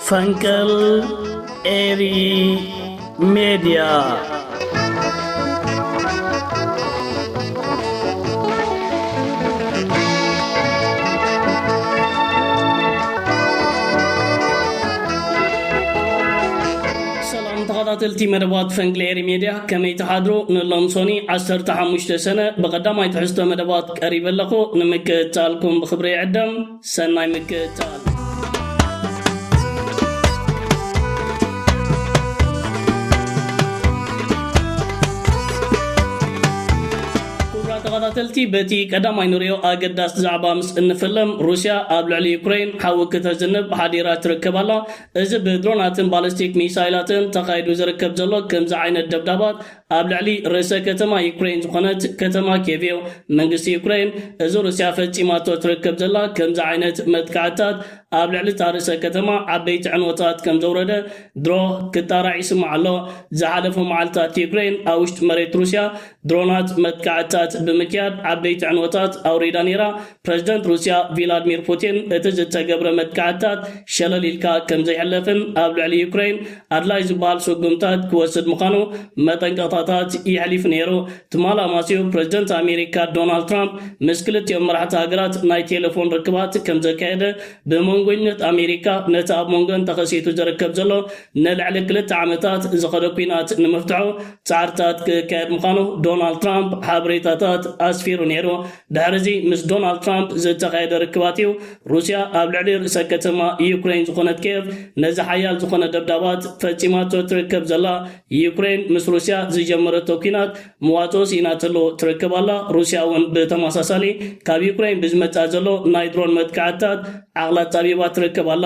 ፈንቅል ኤሪ ሜድያ። ሰላም ተኸታተልቲ መደባት ፈንቅል ኤሪ ሜድያ፣ ከመይ ትሓድሩ? ንሎም ሶኒ ዓሰርተ ሓሙሽተ ሰነ ብቐዳማይ ትሕዝቶ መደባት ቀሪበ ኣለኹ። ንምክትታልኩም ብኽብሪ ይዕደም። ሰናይ ምክትታል። ክቡራት ተኸታተልቲ፣ በቲ ቀዳማይ ንሪኦ ኣገዳሲ ዛዕባ ምስ እንፍለም፣ ሩስያ ኣብ ልዕሊ ዩክሬን ሓዊ ክተዝንብ ሓዲራ ትርከብ ኣላ። እዚ ብድሮናትን ባሊስቲክ ሚሳይላትን ተኻይዱ ዝርከብ ዘሎ ከምዚ ዓይነት ደብዳባት ኣብ ልዕሊ ርእሰ ከተማ ዩክሬን ዝኾነት ከተማ ኬቭ እዩ። መንግስቲ ዩክሬን እዚ ሩስያ ፈጺማቶ ትርከብ ዘላ ከምዚ ዓይነት መጥቃዕታት ኣብ ልዕሊ እታ ርእሰ ከተማ ዓበይቲ ዕንወታት ከም ዘውረደ ድሮ ክጣራዕ ይስማዕ ኣሎ። ዝሓለፈ መዓልታት ዩክሬን ኣብ ውሽጢ መሬት ሩስያ ድሮናት መጥቃዕታት ብምክያድ ዓበይቲ ዕንወታት ኣውሪዳ ነይራ። ፕረዚደንት ሩስያ ቪላድሚር ፑቲን እቲ ዝተገብረ መጥቃዕታት ሸለል ኢልካ ከም ዘይሕለፍን ኣብ ልዕሊ ዩክሬን ኣድላይ ዝበሃል ስጉምታት ክወስድ ምዃኑ መጠንቀቕታታት የሕሊፉ ነይሩ። ትማል ኣማስዩ ፕረዚደንት ኣሜሪካ ዶናልድ ትራምፕ ምስ ክልቲኦም መራሕቲ ሃገራት ናይ ቴሌፎን ርክባት ከም ዘካየደ፣ ብመንጎኝነት ኣሜሪካ ነቲ ኣብ መንጎን ተኸሲቱ ዝርከብ ዘሎ ንልዕሊ ክልተ ዓመታት ዝኸደ ኲናት ንምፍትሑ ጻዕርታት ክካየድ ምዃኑ ዶናልድ ትራምፕ ሓበሬታታት ኣስፊሩ ነይሩ። ድሕሪ እዚ ምስ ዶናልድ ትራምፕ ዝተኻየደ ርክባት እዩ ሩስያ ኣብ ልዕሊ ርእሰ ከተማ ዩክሬን ዝኾነት ኬቭ ነዚ ሓያል ዝኾነ ደብዳባት ፈጺማቶ ትርከብ ዘላ። ዩክሬን ምስ ሩስያ ዝጀመረቶ ኲናት መዋጽኦ ስኢናትሉ ትርከብ ኣላ። ሩስያ እውን ብተመሳሳሊ ካብ ዩክሬን ብዝመጽኣ ዘሎ ናይ ድሮን መጥቃዕትታት ዓቕላ ኣጻቢባ ትርከብ ኣላ።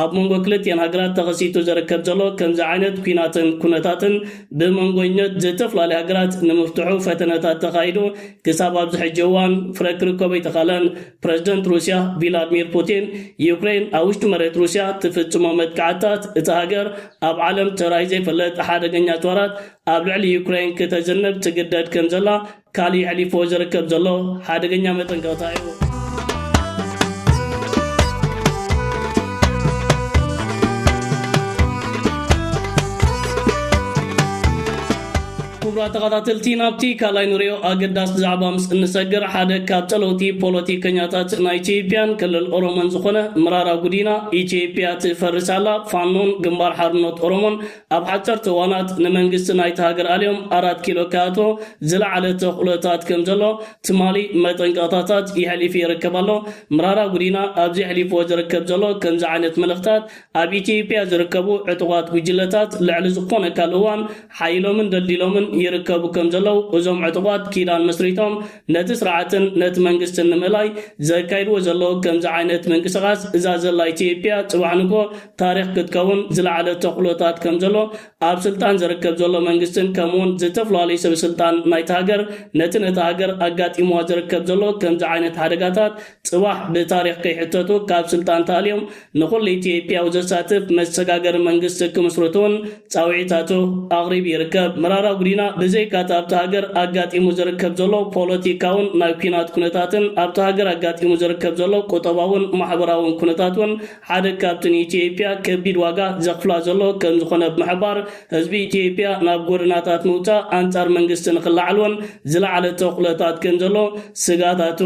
ኣብ መንጎ ክልቲኣን ሃገራት ተኸሲቱ ዝርከብ ዘሎ ከምዚ ዓይነት ኲናትን ኩነታትን ብመንጎኝነት ዝተፈላለዩ ሃገራት ንምፍትሑ ፈተነታት ተኻይዱ ክሳብ ኣብዚ ሕጂ እዋን ፍረ ክርከቦ ኣይተኻእለን። ፕረዚደንት ሩስያ ቪላድሚር ፑቲን ዩክሬን ኣብ ውሽጢ መሬት ሩስያ ትፍጽሞ መጥቃዕትታት እታ ሃገር ኣብ ዓለም ተራእዩ ዘይፈልጥ ሓደገኛ ተግባራት ኣብ ልዕሊ ዩክሬን ክተዝንብ ትግደድ ከም ዘላ ካሊእ የሕሊፎ ዝርከብ ዘሎ ሓደገኛ መጠንቀቕታ እዩ። ክቡራት ተኸታተልቲ፣ ናብቲ ካልኣይ ንሪኦ ኣገዳሲ ዛዕባ ምስ እንሰግር፣ ሓደ ካብ ጸለውቲ ፖለቲከኛታት ናይ ኢትዮጵያን ክልል ኦሮሞን ዝኾነ መራራ ጉዲና፣ ኢትዮጵያ ትፈርስ ኣላ፣ ፋኖን ግንባር ሓርነት ኦሮሞን ኣብ ሓጸርቲ እዋናት ንመንግስቲ ናይቲ ሃገር ኣልዮም ኣራት ኪሎ ክኣትዎ ዝለዓለ ተኽእሎታት ከም ዘሎ ትማሊ መጠንቀቕታታት የሕሊፉ ይርከብ ኣሎ። መራራ ጉዲና ኣብዚ የሕሊፍዎ ዝርከብ ዘሎ ከምዚ ዓይነት መልእኽታት ኣብ ኢትዮጵያ ዝርከቡ ዕጡቓት ጉጅለታት ልዕሊ ዝኾነ ካልእ እዋን ሓይሎምን ደልዲሎምን ይርከቡ ከም ዘለዉ፣ እዞም ዕጡቓት ኪዳን መስሪቶም ነቲ ስርዓትን ነቲ መንግስትን ንምእላይ ዘካይድዎ ዘለዉ ከምዚ ዓይነት ምንቅስቓስ እዛ ዘላ ኢትዮጵያ ጽባሕ ንግሆ ታሪኽ ክትከውን ዝለዓለ ተኽእሎታት ከም ዘሎ ኣብ ስልጣን ዝርከብ ዘሎ መንግስትን ከምኡውን ዝተፈላለዩ ሰብ ስልጣን ናይቲ ሃገር ነቲ ነቲ ሃገር ኣጋጢምዋ ዝርከብ ዘሎ ከምዚ ዓይነት ሓደጋታት ጽባሕ ብታሪኽ ከይሕተቱ ካብ ስልጣን ተኣልዮም ንኹሉ ኢትዮጵያዊ ዘሳትፍ መሰጋገሪ መንግስቲ ክምስርቱ እውን ጻውዒታቱ ኣቕሪቡ ይርከብ። መራራ ጉዲና ብዘይካ እቲ ኣብቲ ሃገር ኣጋጢሙ ዝርከብ ዘሎ ፖለቲካውን ናይ ኲናት ኩነታትን ኣብቲ ሃገር ኣጋጢሙ ዝርከብ ዘሎ ቁጠባውን ማሕበራውን ኩነታት እውን ሓደ ካብቲ ንኢትዮጵያ ከቢድ ዋጋ ዘኽፍላ ዘሎ ከም ዝኾነ ብምሕባር ህዝቢ ኢትዮጵያ ናብ ጎደናታት ምውጻእ ኣንጻር መንግስቲ ንኽላዓል እውን ዝለዓለ ተኽእሎታት ከም ዘሎ ስጋታቱ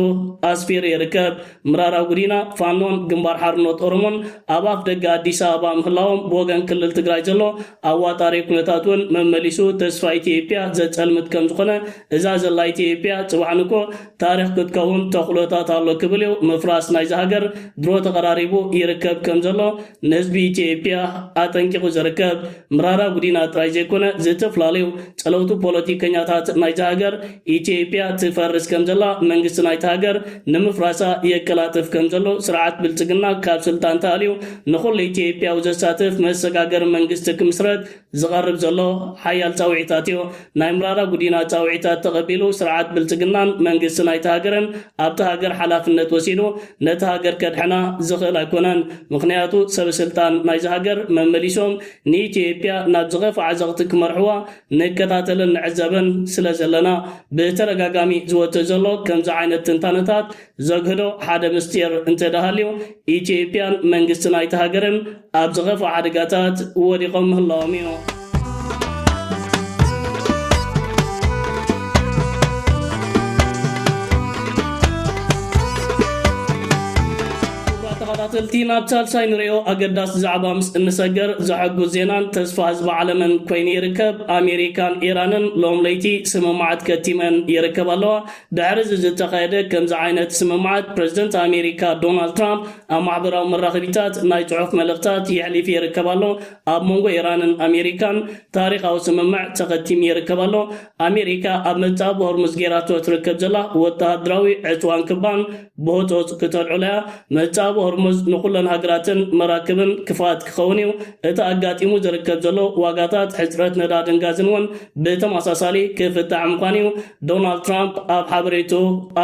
ኣስፊሩ ይርከብ። መራራ ጉዲና ፋኖን ግንባር ሓርነት ኦሮሞን ኣብ ኣፍ ደገ ኣዲስ ኣበባ ምህላዎም ብወገን ክልል ትግራይ ዘሎ ኣዋጣሪ ኩነታት እውን መመሊሱ ተስፋ ኢትዮጵያ ዘጸልምት ከም ዝኾነ እዛ ዘላ ኢትዮጵያ ጽባሕ ንግሆ ታሪኽ ክትከውን ተኽእሎታት ኣሎ ክብል እዩ። ምፍራስ ናይዚ ሃገር ድሮ ተቐራሪቡ ይርከብ ከም ዘሎ ንህዝቢ ኢትዮጵያ ኣጠንቂቑ ዝርከብ። መራራ ጉዲና ጥራይ ዘይኮነ ዝተፈላለዩ ጸለውቲ ፖለቲከኛታት ናይዚ ሃገር ኢትዮጵያ ትፈርስ ከም ዘላ መንግስቲ ናይቲ ሃገር ንምፍራሳ የቀላጥፍ ከም ዘሎ ስርዓት ብልጽግና ካብ ስልጣን ተኣልዩ ንኹሉ ኢትዮጵያዊ ዘሳትፍ መሰጋገሪ መንግስቲ ክምስረት ዝቐርብ ዘሎ ሓያል ጻውዒታት እዩ። ናይ ምራራ ጉዲና ጻውዒታት ተቐቢሉ፣ ስርዓት ብልጽግናን መንግስቲ ናይቲ ሃገርን ኣብቲ ሃገር ሓላፍነት ወሲዱ ነቲ ሃገር ከድሕና ዝኽእል ኣይኮነን። ምኽንያቱ፣ ሰብ ስልጣን ናይዚ ሃገር መመሊሶም ንኢትዮጵያ ናብ ዝኸፍኣ ዘቕቲ ክመርሕዋ ንከታተልን ንዕዘብን ስለ ዘለና፣ ብተደጋጋሚ ዝወጽእ ዘሎ ከምዚ ዓይነት ትንታነታት ዘግህዶ ሓደ ምስጢር እንተደሃልዩ፣ ኢትዮጵያን መንግስቲ ናይቲ ሃገርን ኣብ ዝኸፍኣ ሓደጋታት ወዲቖም ምህላዎም እዩ። ክቡራት ተኸታተልቲ፣ ናብ ሳልሳይ ንሪኦ ኣገዳሲ ዛዕባ ምስ እንሰገር፣ ዘሐጉስ ዜናን ተስፋ ህዝቢ ዓለምን ኮይኑ ይርከብ። ኣሜሪካን ኢራንን ሎም ለይቲ ስምምዓት ከቲመን ይርከብ ኣለዋ። ድሕሪ እዚ ዝተኻየደ ከምዚ ዓይነት ስምምዓት፣ ፕረዚደንት ኣሜሪካ ዶናልድ ትራምፕ ኣብ ማሕበራዊ መራኸቢታት ናይ ጽሑፍ መልእኽታት የሕሊፉ ይርከብ ኣሎ። ኣብ መንጎ ኢራንን ኣሜሪካን ታሪኻዊ ስምምዕ ተኸቲሙ ይርከብ ኣሎ። ኣሜሪካ ኣብ መጻብቦ ሆርሙዝ ጌራቶ ትርከብ ዘላ ወተሃደራዊ ዕጽዋን ክባን ብህጹጽ ክተልዕሎ እያ። መጻብቦ ሆርሙዝ ንኹለን ሃገራትን መራክብን ክፋት ክኸውን እዩ። እቲ ኣጋጢሙ ዝርከብ ዘሎ ዋጋታት ሕጽረት ነዳድን ጋዝን እውን ብተመሳሳሊ ክፍታሕ ምዃኑ እዩ ዶናልድ ትራምፕ ኣብ ሓበሬቱ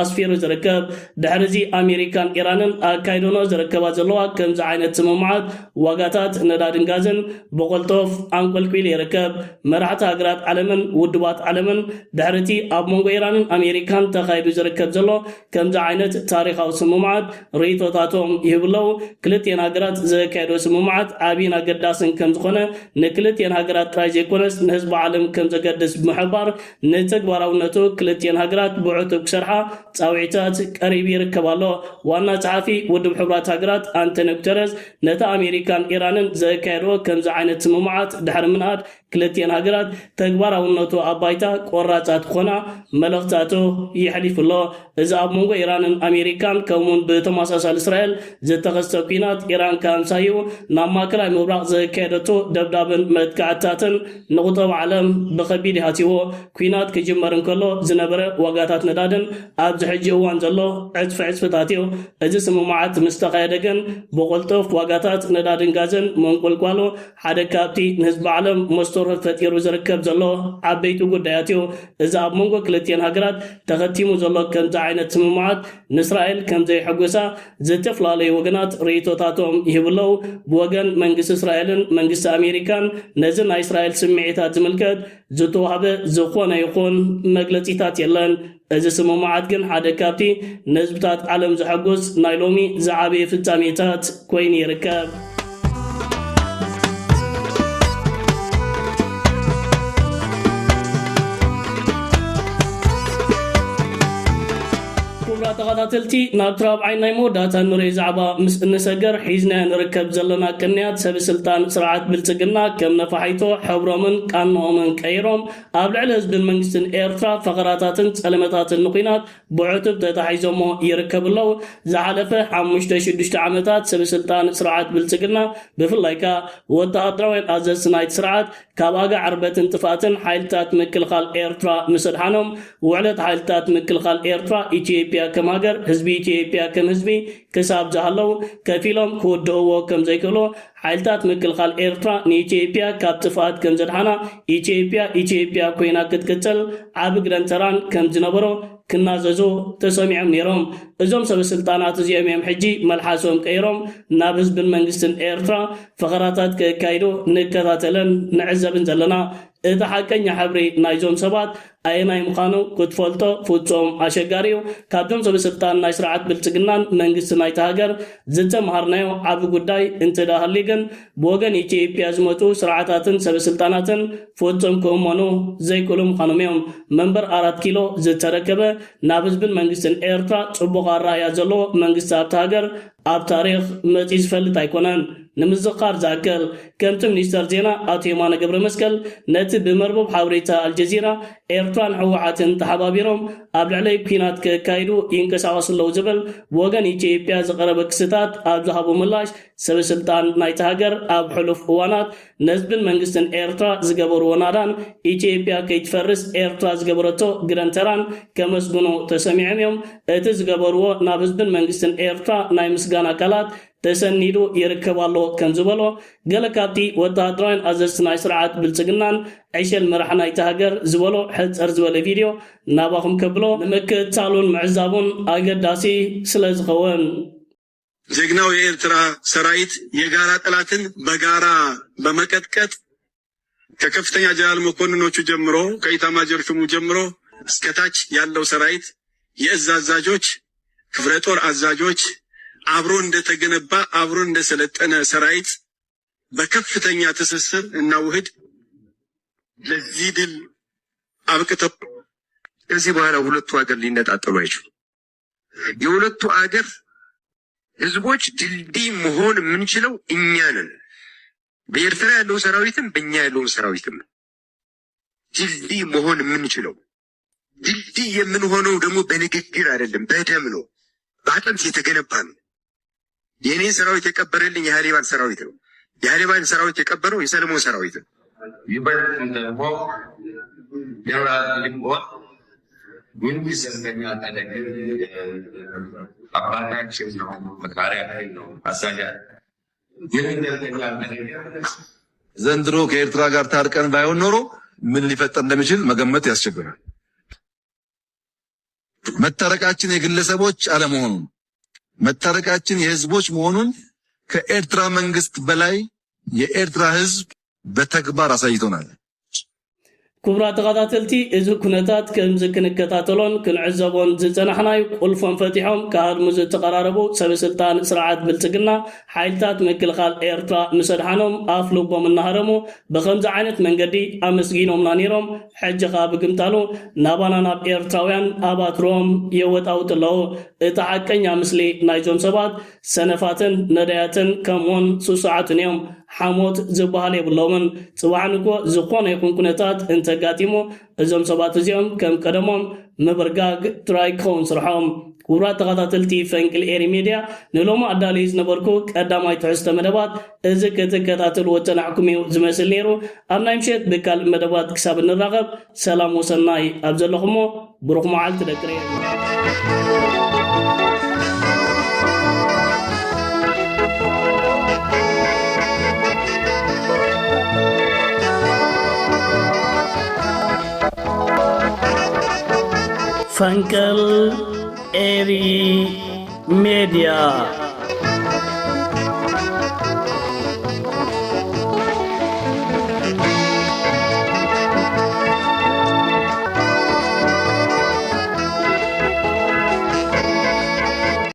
ኣስፊሩ ዝርከብ። ድሕሪ እዚ ኣሜሪካን ኢራንን ኣካይዶኖ ዝርከባ ዘለዋ ከምዚ ዓይነት ስምምዓት ዋጋታት ነዳድን ጋዝን ብቕልጡፍ ኣንቆልቂሉ ይርከብ። መራሕቲ ሃገራት ዓለምን ውድባት ዓለምን ድሕሪ እቲ ኣብ መንጎ ኢራንን ኣሜሪካን ተኻይዱ ዝርከብ ዘሎ ከምዚ ዓይነት ታሪኻዊ ስምምዓት ርእይቶታቶም ይህቡ ኣለዉ። ክልቲኤን ሃገራት ዘካየዶ ስምምዓት ዓብይን ኣገዳስን ከም ዝኾነ፣ ንክልቲኤን ሃገራት ጥራይ ዘይኮነስ ንህዝቢ ዓለም ከም ዘገድስ ብምሕባር፣ ንተግባራውነቱ ክልቲኤን ሃገራት ብዕቱብ ክሰርሓ ጻውዒታት ቀሪቡ ይርከብ ኣሎ። ዋና ጸሓፊ ውድብ ሕቡራት ሃገራት ኣንቶኒ ጉተረዝ፣ ነቲ ኣሜሪካን ኢራንን ዘካየድዎ ከምዚ ዓይነት ስምምዓት ድሕሪ ምንኣድ፣ ክልቲኤን ሃገራት ተግባራውነቱ ኣብ ባይታ ቆራጻት ክኾና መልእኽታቱ የሕሊፉ ኣሎ። እዚ ኣብ መንጎ ኢራንን ኣሜሪካን፣ ከምኡውን ብተመሳሳሊ እስራኤል ዝተኸስተ ኲናት፣ ኢራን ከኣ ኣምሳይኡ ናብ ማእከላይ ምብራቕ ዘካየደቶ ደብዳብን መጥቃዕትታትን ንቁጠባ ዓለም ብኸቢድ ይሃስይዎ። ኲናት ክጅመር እንከሎ ዝነበረ ዋጋታት ነዳድን ኣብዚ ሕጂ እዋን ዘሎ ዕጽፊ ዕጽፍታት እዩ። እዚ ስምምዓት ምስ ተኻየደ ግን፣ ብቕልጡፍ ዋጋታት ነዳድን ጋዝን ምንቁልቋሉ ሓደ ካብቲ ንህዝቢ ዓለም መስተርሆት ፈጢሩ ዝርከብ ዘሎ ዓበይቲ ጉዳያት እዩ። እዚ ኣብ መንጎ ክልቲኤን ሃገራት ተኸቲሙ ዘሎ ከምዚ ዓይነት ስምምዓት ንእስራኤል ከም ዘየሐጉሳ ዝተፈላለዩ ወገናት ርእይቶታቶም ይህቡ ኣለዉ። ብወገን መንግስቲ እስራኤልን መንግስቲ ኣሜሪካን ነዚ ናይ እስራኤል ስምዒታት ዝምልከት ዝተዋህበ ዝኾነ ይኹን መግለጺታት የለን። እዚ ስምምዓት ግን ሓደ ካብቲ ንህዝብታት ዓለም ዘሐጉስ ናይ ሎሚ ዝዓበየ ፍጻሜታት ኮይኑ ይርከብ። ክቡራት ተኸታተልቲ፣ ናብቲ ራብዓይ ናይ መወዳእታ ንርኢ ዛዕባ ምስ እንሰገር፣ ሒዝናዮ ንርከብ ዘለና ቅንያት፣ ሰብ ስልጣን ስርዓት ብልጽግና ከም ነፋሒቶ ሕብሮምን ቃንኦምን ቀይሮም ኣብ ልዕሊ ህዝብን መንግስትን ኤርትራ ፈኸራታትን ጸለመታትን ንኹናት ብዕቱብ ተታሒዞሞ ይርከቡ ኣለዉ። ዝሓለፈ ሓሙሽተ ሽዱሽተ ዓመታት ሰብ ስልጣን ስርዓት ብልጽግና፣ ብፍላይ ከኣ ወተሃደራውያን ኣዘዝቲ ናይቲ ስርዓት፣ ካብ ኣጋ ዕርበትን ጥፍኣትን ሓይልታት ምክልኻል ኤርትራ ምስ ኣድሓኖም፣ ውዕለት ሓይልታት ምክልኻል ኤርትራ፣ ኢትዮጵያ ከም ሃገር፣ ህዝቢ ኢትዮጵያ ከም ህዝቢ ክሳብ ዝሃለዉ፣ ከፊሎም ክውድእዎ ከም ዘይክእሉ፣ ሓይልታት ምክልኻል ኤርትራ ንኢትዮጵያ ካብ ጥፍኣት ከም ዘድሓና፣ ኢትዮጵያ ኢትዮጵያ ኮይና ክትቅጽል ዓቢ ግደን ተራን ከም ዝነበሮ ክናዘዙ ተሰሚዖም ነይሮም። እዞም ሰብ ስልጣናት እዚኦም እዮም ሕጂ መልሓሶም ቀይሮም ናብ ህዝብን መንግስትን ኤርትራ ፈኸራታት ከካይዱ ንከታተልን ንዕዘብን ዘለና። እቲ ሓቀኛ ሕብሪ ናይዞም ሰባት ኣየናይ ምዃኑ ክትፈልጦ ፍጹም ኣሸጋሪ እዩ። ካብዞም ሰብ ስልጣን ናይ ስርዓት ብልጽግናን መንግስቲ ናይቲ ሃገር ዝተምሃርናዮ ዓቢ ጉዳይ እንተ ደኣ ሃልዩ ግን፣ ብወገን ኢትዮጵያ ዝመጹ ስርዓታትን ሰብ ስልጣናትን ፍጹም ክእመኑ ዘይክእሉ ምዃኖም እዮም። መንበር ኣራት ኪሎ ዝተረከበ፣ ናብ ህዝብን መንግስትን ኤርትራ ጽቡቕ ኣረኣእያ ዘለዎ መንግስቲ ኣብቲ ሃገር ኣብ ታሪኽ መጺኡ ዝፈልጥ ኣይኮነን። ንምዝኻር ዝኣክል፣ ከምቲ ሚኒስተር ዜና ኣቶ የማነ ገብረ መስቀል ነቲ ብመርበብ ሓበሬታ ኣልጀዚራ፣ ኤርትራን ህወሓትን ተሓባቢሮም ኣብ ልዕለይ ኲናት ከካይዱ ይንቀሳቐሱ ኣለዉ ዝብል ብወገን ኢትዮጵያ ዝቐረበ ክስታት ኣብ ዝሃቦ ምላሽ፣ ሰብ ስልጣን ናይቲ ሃገር ኣብ ሕሉፍ እዋናት ንህዝብን መንግስትን ኤርትራ ዝገበርዎ ናዳን ኢትዮጵያ ከይትፈርስ ኤርትራ ዝገበረቶ ግደን ተራን ከመስግኑ ተሰሚዖም እዮም። እቲ ዝገበርዎ ናብ ህዝብን መንግስትን ኤርትራ ናይ ምስጋና ቃላት ተሰኒዱ ይርከብ ኣሎ ከም ዝበሎ፣ ገለ ካብቲ ወተሃደራውያን ኣዘዝቲ ናይ ስርዓት ብልጽግናን ዕሸል መራሕ ናይቲ ሃገር ዝበሎ ሕጽር ዝበለ ቪድዮ ናባኹም ከብሎ ንምክትታሉን ምዕዛቡን ኣገዳሲ ስለ ዝኸውን። ጀግናው የኤርትራ ሰራዊት የጋራ ጠላትን በጋራ በመቀጥቀጥ ከከፍተኛ ጀነራል መኮንኖቹ ጀምሮ ከኢታማጆር ሹሙ ጀምሮ እስከታች ያለው ሰራዊት የእዝ አዛዦች፣ ክፍለ ጦር አዛዦች አብሮ እንደተገነባ አብሮ እንደሰለጠነ ሰራዊት በከፍተኛ ትስስር እና ውህድ ለዚህ ድል አብቅተው ከዚህ በኋላ ሁለቱ ሀገር ሊነጣጠሉ አይችሉም። የሁለቱ አገር ህዝቦች ድልድይ መሆን የምንችለው እኛ ነን። በኤርትራ ያለውን ሰራዊትም በእኛ ያለውን ሰራዊትም ድልድይ መሆን የምንችለው ድልድይ የምንሆነው ደግሞ በንግግር አይደለም፣ በደም ነው፣ በአጥንት የተገነባ ነው። የኔን ሰራዊት የቀበረልኝ የሃሊባል ሰራዊት ነው። የሃሊባል ሰራዊት የቀበረው የሰለሞን ሰራዊት ነው። ይበልጥም ደግሞ ጀነራል ሊንኮን ምንጊዜም ከኛ አጠገብ አባታችን ነው፣ መካሪያችን ነው፣ አሳዳጅ ምንጊዜም ከኛ አጠገብ ዘንድሮ ከኤርትራ ጋር ታርቀን ባይሆን ኖሮ ምን ሊፈጠር እንደሚችል መገመት ያስቸግራል። መታረቃችን የግለሰቦች አለመሆኑን፣ መታረቃችን የህዝቦች መሆኑን ከኤርትራ መንግስት በላይ የኤርትራ ህዝብ በተግባር አሳይቶናል። ክቡራት ተኸታተልቲ፣ እዚ ኩነታት ከምዚ ክንከታተሎን ክንዕዘቦን ዝጸናሕናዩ፣ ቁልፎም ፈቲሖም ክሃድሙ ዝተቐራረቡ ሰበ ስልጣን ስርዓት ብልጽግና ሓይልታት ምክልኻል ኤርትራ ምስ ኣድሓኖም ኣፍ ልቦም እናሃረሙ፣ ብኸምዚ ዓይነት መንገዲ ኣመስጊኖምና ነይሮም፣ ሕጂ ኸኣ ብግምጣሉ ናባና ናብ ኤርትራውያን ኣባትሮም የወጣውጡ ኣለዉ። እቲ ሓቀኛ ምስሊ ናይዞም ሰባት ሰነፋትን ነዳያትን ከምኡውን ስሱዓትን እዮም። ሓሞት ዝበሃል የብሎምን። ጽባሕ ንግሆ ዝኾነ ይኹን ኩነታት እንተጋጢሙ እዞም ሰባት እዚኦም ከም ቀደሞም ምብርጋግ ጥራይ ክኸውን ስርሖም። ክቡራት ተኸታተልቲ ፈንቅል ኤሪ ሜድያ፣ ንሎሚ ኣዳልዩ ዝነበርኩ ቀዳማይ ትሕዝቶ መደባት እዚ ክትከታተልዎ ዝጸናሕኩም እዩ ዝመስል ነይሩ። ኣብ ናይ ምሸት ብካልእ መደባት ክሳብ እንራኸብ ሰላም ወሰናይ ኣብ ዘለኹሞ ብሩኽ መዓልቲ ደቂ ርኤ። ፈንቅል ኤሪ ሜድያ።